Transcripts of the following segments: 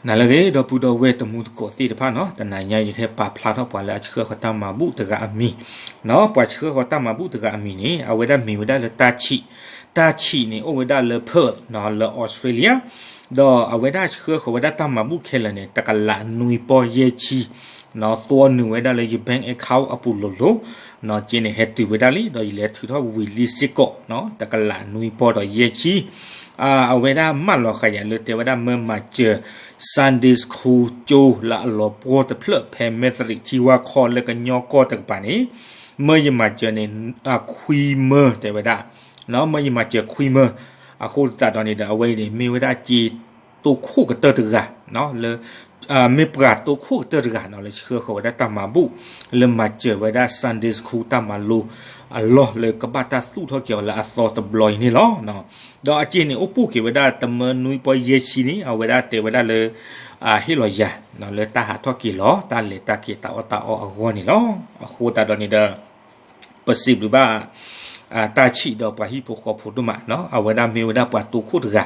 နၤလၢအဂ့ၤ ဒီပုၢ်ဒီဝဲၢ်တံၤသကိးသ့ၣ်တဖၣ်နီၤ, တနၤညါယကဟဲပာ်ဖျါထီၣ်ပှၤလၢအဆှၢဃီၤတၢ်မၤဘူၣ်တဂၤအမံၤနီၤ. ပှၤဆှၢဃီၤတၢ်မၤဘူၣ်တဂၤအမံၤန့ၣ် အဝဲဒၣ်မ့ၢ်ဝဲဒၣ်လၢတၢ်ဆံး, တၢ်ဆံးန့ၣ် အိၣ်ဝဲဒၣ်လၢ Perth နီၤ လၢ Australia, ဒီးအဝဲဒၣ်ဆှၢဃီၤဝဲဒၣ်တၢ်မၤဘူၣ်ခဲလၢာ်န့ၣ် တကလးနွံပီၢ်ယဲၢ်ဆံ နီၤ, သွီနုာ်ဝဲဒၣ်လၢယ bank account အပူၤလိၤလိၤနီၤ, က့န့ၣ်ဟဲတုၤဝဲဒၣ်လံ ဒီးယလဲၤထုးထီၣ်ဝံၤလံစ့ၢ်ကီးနီၤ, တကလးနွံပီၢ်ဒီးယဲၢ်ဆံ အဝဲဒၣ်မၢလီၤဃာ်ယၤလၢတဲဝဲဒၣ်မၢမၤစၢၤ Sunday School ကၠိလၢအလီၤပှီၢ်တဖျၢၣ် ဖဲမဲၣ်သရံးထံဝါခီလၢကညီကီၢ်တကပၤန့ၣ်, မၢယမၤစၢၤန့ၣ် ခွံမၢတဲဝဲဒၣ်, မၢယမၤစၢၤခွံမၢ, အဃိသတးဒီးန့ၣ်ဒီး အဝဲအံၤန့ၣ် မ့ၢ်ဝဲဒၣ်က့ တိခိၣ်ကတၢၢ်တဂၤ လၢ မ့ၢ်ပှၤတိခိၣ်ကတၢၢ်တဂၤနီၤ လၢဆှၢဃီၤဝဲဒၣ်တၢ်မၤဘူၣ် လၢမၤစၢၤဝဲဒၣ် Sunday School တၢ်မၤလိအလီၢ် လၢကဘၣ်တၢ်သူၣ်ထီၣ်က့ၤအီၤလၢအသီတဘျီအံၤန့ၣ်လီၤ. ဒီးအက့န့ၣ် အိၣ်ပိၢ်က့ၤဝဲဒၣ်တမၢနွံပီၢ်ယဲၢ်ဆံန့ၣ် အဝဲဒၣ်တဲဝဲဒၣ်လၢ ဟ့ၣ်လီၤယၤ လၢတၢ်ဟးထီၣ်က့ၤလီၤ တၢ်လဲၤတၢ်က့ၤတၢ်အီၣ်တၢ်အီအဂီၢ်န့ၣ်လီၤ. အဃိသတးဒီးန့ၣ်ဒီး ပစံးဘျုးဘၣ် တၢ်ဆံးဒီးပှၤဟံၣ်ဖိဃီဖိဒိၣ်မးနီၤ, အဝဲဒၣ်မ့ၢ်ဝဲဒၣ်ပှၤတိခိၣ်တဂၤ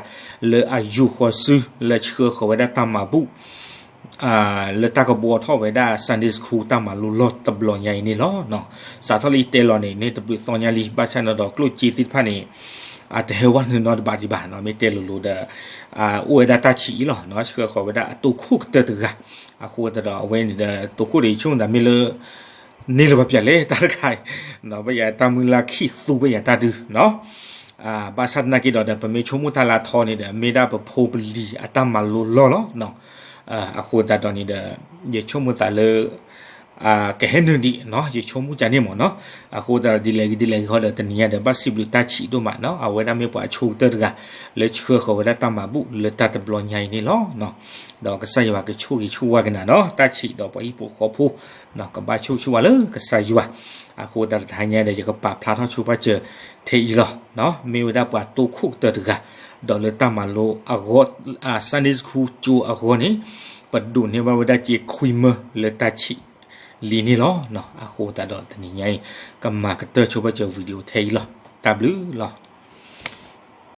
လၢအယူာ်ဃီၤစု လၢဆှၢဃီၤဝဲဒၣ်တၢ်မၤဘူၣ် လၢတၢ်ကဘှီထီၣ်ဝဲဒၣ် Sunday School တၢ်မၤလိလီၢ်တဘျီညါအံၤန့ၣ်လီၤ. စးထီၣ်လၢယတဲလီၤန့ၣ် န့ၣ်တဘျုးသီညါလံ ဘၣ်ဆၣ်န့ၣ်ဒီးကျိၣ်စ့သ့ၣ်တဖၣ်န့ၣ် တဟဲဝဲနုာ်နီတဘ့ၣ်ဒံးဘၣ်နီၤ, မ့ၢ်တဲလိၤလိၤဒီး အိၣ်ဝဲဒၣ်တၢ်ဆံးအံၤလီၤနီၤ, ဆှၢဃီၤဝဲဒၣ်အတိခိၣ်ကတၢၢ်တဂၤ, အဃိသတးဒီးအဝဲန့ၣ်ဒီး တိခိၣ်ဒီးယဆိကမိၣ်သးမ့ၢ်လၢ န့ၢ်လၢၤဘၣ်ပျၢ်လဲၣ် တၢ်တခါအံၤ, ဘၣ်ယၤတၢ်မုၢ်လၢ်ခံသူဘၣ်ယၤတၢ်ဒုးနီၤ, ဘၣ်ဆၣ်သနာ်က့ဒီး ပမ့ၢ်ဆိကမိၣ်တၢ်လၢအထီန့ၣ်ဒီး မ့ၢ်ဒၣ်ပဖိပလံၤအတၢ်မၤလိလီၢ်လီၤ. အဃိသတးဒီးန့ၣ်ဒီး ယဆိကမိၣ်သးလၢ ကဟဲနုာ်ဒံးနီၤ, ယဆိကမိၣ်ကန့ၣ်မ့ၢ်နီၤ, အဃိသတးဒီးဒ်လဲၣ်ဂ့ၤဒ်လဲၣ်ဂ့ၤဃီဒီး တနံၤညါဒီး ဘၣ်စံးဘျုးတၢ်ဆံးဒိၣ်မးနီၤ, အဝဲဒၣ်မ့ၢ်ပှၤအဆိကတၢၢ်တဂၤ လၢဆှၢဃီၤဝဲဒၣ်တၢ်မၤဘူၣ်လၢတၢ်တဘျီညါအံၤန့ၣ်လီၤ. ဒီးကစၢ်ယွၤကဆိၣ်ဂ့ၤဆိၣ်ဝါကနၤနီၤ, တၢ်ဆံးဒီးပှၤဟံၣ်ဖိဃီဖိ ကဘၣ်ဆိၣ်ဂ့ၤဆိၣ်ဝါလၢကစၢ်ယွၤ, အဃိသတးဒီးတဟါညါဒီး ယကပာ်ဖျါထီၣ်ဆိပာ်စၢၤထဲအံၤလီၤ. မ့ၢ်ဝဲဒၣ်ပှၤတိခိၣ်ကတၢၢ်တဂၤ, ဒီးလၢတၢ်မၤလိအဂီၢ် Sunday School ကၠိအဂီၢ်န့ၣ် ပဒိးန့ၢ်ဘၣ်ဝဲဒၣ်က့ခွံမၢလၢတၢ်ဆံးလံန့ၣ်လီၤ. အဃိသတးဒီးတနံၤညါအံၤ ကမၤကတၢၢ်ဆိပာ်စၢၤ video ထဲအံၤလီၤ. တၢ်ဘျုးလီၤ.